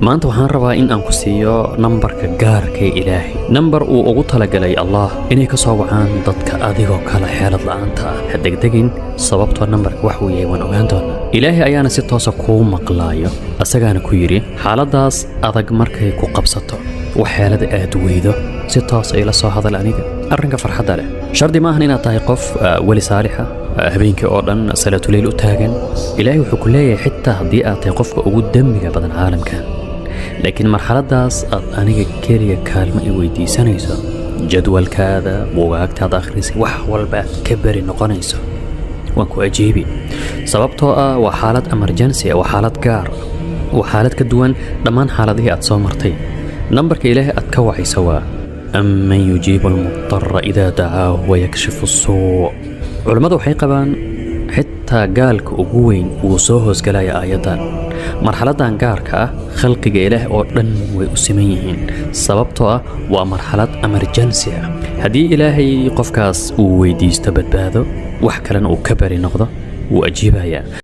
Maanta waxaan rabaa in aan ku siiyo nambarka gaarka ee Ilaahay, nambar uu ugu talagalay Allah inay ka soo wacaan dadka adigoo kale xeelad la'aanta ah. Ha degdegin, sababtoo nambarka wax uu yahay waan ogaan doonaa. Ilaahay ayaana si toosa kuu maqlaayo, asagaana ku yidhi: xaaladaas adag markay ku qabsato, wax xeelada aad weydo, si toos ay la soo hadal aniga. Arrinka farxadda leh, shardi maahan inaad tahay qof weli saalixa, habeenkii oo dhan salaatuleyl u taagan. Ilaahay wuxuu ku leeyahay, xitaa haddii aad tahay qofka ugu dembiga badan caalamkan, laakiin marxaladaas aad aniga keliya kaalmo i weydiisanayso, jadwalkaada, buugaagtaad akhrisay, wax walba aad ka beri noqonayso, waan ku ajiibi, sababtoo ah waa xaalad emergency ah, waa xaalad gaar ah, waa xaalad ka duwan dhammaan xaaladihii aad soo martay. Nambarka Ilaahay aad ka wacaysa waa أمن يجيب المضطر إذا دعاه ويكشف السوء. Culammadu waxay qabaan xitaa gaalka ugu weyn wuu soo hoosgalaya aayaddan. Marxaladan gaarka ah khalqiga Ilaah oo dhan way u siman yihiin, sababtoo ah waa marxalad emergency ah. Haddii Ilaahay qofkaas uu weydiisto badbaado, wax kalena uu ka bari noqdo, wuu ajiibayaa.